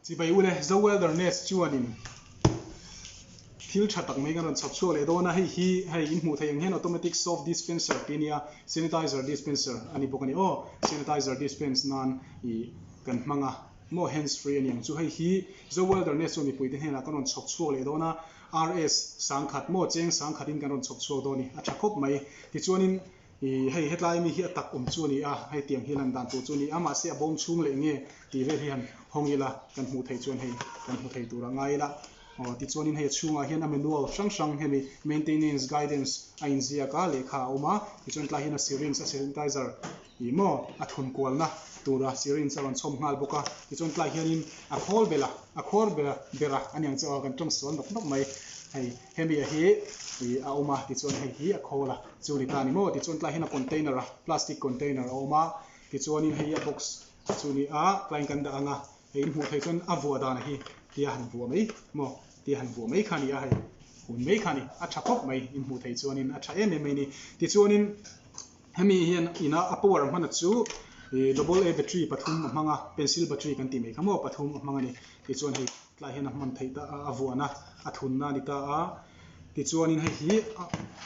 Chibai ule, Zo Wilderness chuanin thil tha tak mai kan rawn chhawp chhuak leh dawn a, hei hi hei in hmuh theih ang hian automatic soap dispenser tih a nia, sanitizer dispenser a ni bawk a ni aw, sanitizer dispense nan ih kan hmang a maw hands free a ni ang chu, hei hi Zo Wilderness chuan mipuite hnenah kan rawn chhawp chhuak leh dawn a, RS sangkhat maw cheng sangkhatin kan rawn chhawp chhuak dawn a ni, a tha khawp mai, tichuanin. Ih hei hetlai mi hi a tak awm chu a ni a, hei tiang hi lan dan tur chu a ni a, mahse a bawm chhung leh nge tih vel hi han hawng ila kan hmuh theih chuan hei kan hmu thei tur a ngai ila. Aw tichuanin hei a chhungah hian a manual hrang hrang hemi maintenance guidance a inziak a, lehkha a awm a, tichuan tlai hian a syringe a sanitizer ih maw a thun kualna tura syringe a rawn chhawm nghal bawk a, tichuan tlai hianin a khawl bela a khuar bela bera a niang chu aw kan tawng sual nawk nawk mai hei. Hemi a hi ih a awm a tichuan hei hi a khawl a chu ni ta ni maw tichuan tlai hian a container a plastic container a awm a tichuanin hei a box chu ni a tlaiin kan dah ang a hei in hmuh theih chuan a vuah dan hi tia han vuah mai maw tia han vuah mai kha a ni a hei hun mai kha a ni a tha khawp mai in hmuh theih chuanin a tha em em mai a ni tichuanin hemi hian ina a power hman a chu ih double A battery pathum a hmang a pencil battery kan tih mai kha maw pathum a hmang a ni tichuan hei. Tlai hian a hman theih ta a, a vuahna a thunna a ni ta a. Tichuanin hei hi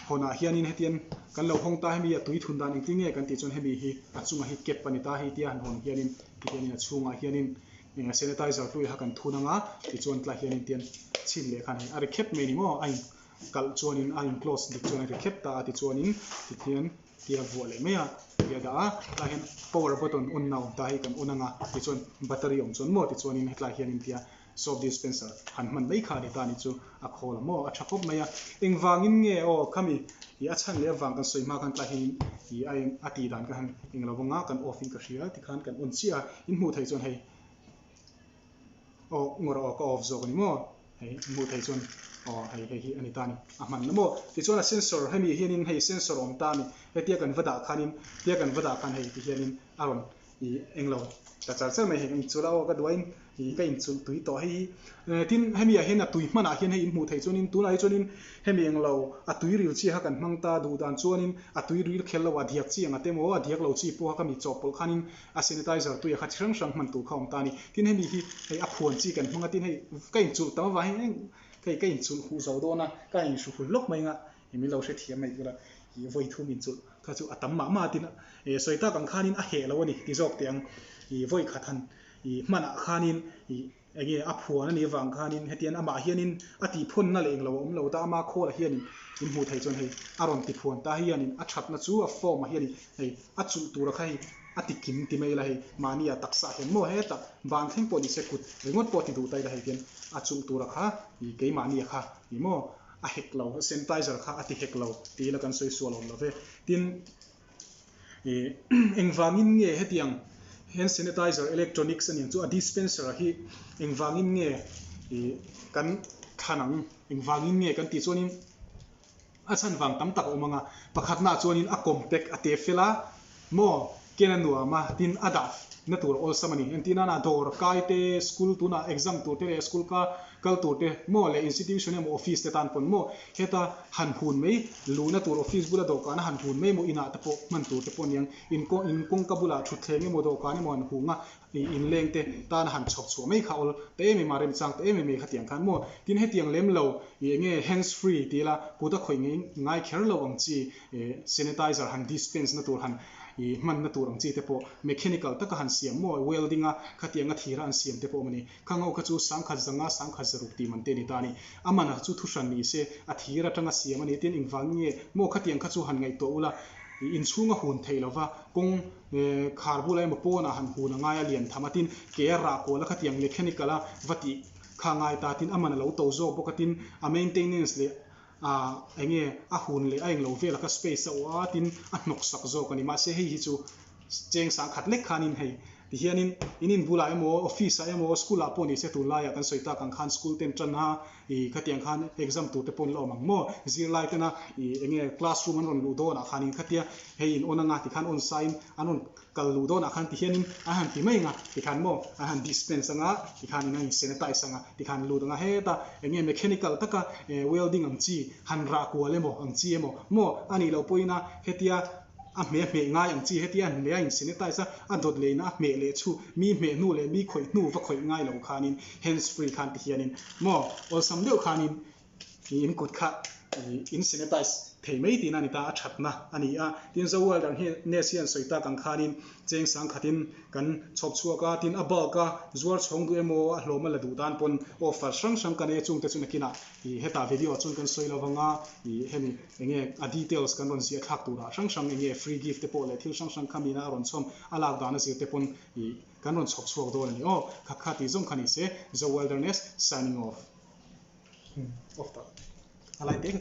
hawnah hianin hetiang kan lo hawng ta hemi a tui thun dan engtin nge kan tih chuan hemi hi a chungah hi cap a ni ta hei tia han hawn hianin tihianin a chhungah hianin sanitizer hlui kha kan thun ang a, tichuan tlai hianin tian chhin leh khan hei a ri khep mai ni maw a in kalh chuanin a in close dik chuan a ri khep ta a tichuanin tihian tia vuah leh mai a tia dah a tlai hian power button on na awm ta hei kan on anga tichuan battery awm chuan maw tichuanin hetlai hianin tia soap dispenser han hman mai kha a ni ta ni chu a khawl a maw a tha khawp mai a engvangin nge aw khami ih a chhan leh avang kan sawi hma khan tlai hianin ih a a tih dan kha han englo vanga kan off in ka hria tikhan kan on chiah a in hmuh theih chuan hei Aw ngawr aw ka off zawk a ni maw? Hei hmuh theih chuan aw hei hei hi a ni ta a ni a hman na maw? Tichuan a sensor hemi hianin hei sensor awm ta a ni hetia kan va dah khanin tia kan va dah khan hei ti hianin a rawn ih englo ta char char mai hei ka inchulh a aw ka duain ih ka inchulh tui tawh hei hi tin hemi ah hian a tui hmanah hian hei inhmuh theih chuanin tunah hi chuanin hemi englo a tui ril chi kha kan hmang ta duh dan chuanin a tui ril khel lo a diak chi ang a te maw a diak lo chi pawh kha ka mi chawhpawlh khanin A sanitizer tuia kha chi hrang hrang hman tur kha a awm ta a ni. Tin hemi hi hei a phuan chi kan hmang a, tin hei ka inchulh tam avang hian eng hei ka inchulh huh zo dawn a, ka inhru hul lawk mai anga ih min lo hrethiam mai tura ih vawi thum inchulh kha chu a tam mah mah a tin eh sawi tak ang khanin a heh lo a ni ti zawk teh ang ih vawi khat han ih hmanah khanin ih Enge a phuan a nih avang khanin hetiang amah hianin a tihphawnna leh englo a awm lo ta, ama khawlah hianin in hmuh theih chuan hei a rawn tiphuan ta hianin a thatna chu a form ah hianin hei a chulh tura kha hei a ti kim ti mai ila hei mahni ah taksa hian maw hetah ban thleng pawh nise kut ringawt pawh a ti duh ta ila hei tian a chulh tura kha ih keimahni ah kha ih maw a hek lo sanitizer kha a ti hek lo ti ila kan sawi sual awm lo ve tin Ih engvangin nge hetiang hand sanitizer electronics a nih ang chu a dispenser hi engvangin nge ih kan thlan ang engvangin nge kan tih chuanin a chhan vang tam tak a awm ang a pakhatnaah chuanin a compact a te fel a maw ken a nuam a tin a dah na tur a awlsam a ni entir nana dawr kai te school tunah exam tur te leh school ka kal tur te maw leh institution emaw office te tan pawn maw heta han hun mai luhna tur office bula dawhkan a han hun mai emaw inah te pawh hman tur te pawh aniang in kawng in kawngka bulah thutthleng emaw dawhkan emaw han hung a ih inleng te tan a han chhawp chhuah mai kha awl ta em em a remchang ta em em mai kha tiang khan maw tin hetiang lem lo ih enge hands free ti ila kut a khawih ngei ngai kher lo ang chi ih sanitizer han dispense na tur han ih hman na tur ang chi te pawh mechanical taka han siam maw welding a khatiang a thir a an siam te pawh a awm a ni. Kha ngau kha chu sangkhat zanga sangkhat zaruk tih man te a ni ta a ni. A man chu thuhran ni se, a thir atanga siam a ni. Tin, engvang nge maw khatiang kha chu han ngaihtuah ula, inchhung a hun theih lova, kawng khar bulah emaw pawnah han hun a ngai a lian tham a, tin, ke a rah kual a khatiang mechanical a va tih kha a ngai ta a, tin, a man a lo to zawk bawk a, tin, a maintenance leh a enge a hun leh a englo velah kha space a awh a, tin, a hnawksak zawk a ni. Mahse, hei hi chu cheng sangkhat lek khanin hei Tihianin in in bulah emaw, office ah emaw, school ah pawh ni se tunlaiah kan sawi tak ang khan school ten tan a ih khatiang khan exam tur te pawh an la awm ang maw? Zirlai tena ih eng nge classroom an rawn luh dawnah khanin khatia hei in on anga tikhan on sain an rawn kal luh dawnah khan tihianin an han ti mai anga tikhan maw an han dispense anga tikhan in a in sanitize anga tikhan lut anga heta eng nge mechanical taka welding ang chi han rah kual emaw ang chi emaw maw a nih loh pawhin a hetia. a hmeh a hmeh ngai ang chi hetia hmeh a in sanitize a, a dawt leh in a hmeh leh chu mi hmeh hnu leh mi khawih hnu va khawih ngai lo khanin hands free khan ti hianin maw awlsam deuh khanin i in kut kha i in sanitize thei mai tihna a ni ta, a thatna a ni a. Tin, Zo Welder hi Ness hian sawi tak ang khanin cheng sang khatin kan chhawp chhuak a, tin a bulk a zuar chhawng duh emaw a hlawm a la duh dan pawn offer hrang hrang kan ei a, chungte chu nakinah i hetah video chuan kan sawi lo vang a, i hemi enge a details kan rawn ziah thlak turah hrang hrang enge free gift te pawh leh thil hrang hrang kha mina a rawn chhawm a lak dan a zir te pawn i kan rawn chhawp chhuak dawn a ni aw, kha kha tih zawng kha ni se, Zo Wilderness signing off. Off tak a lai te.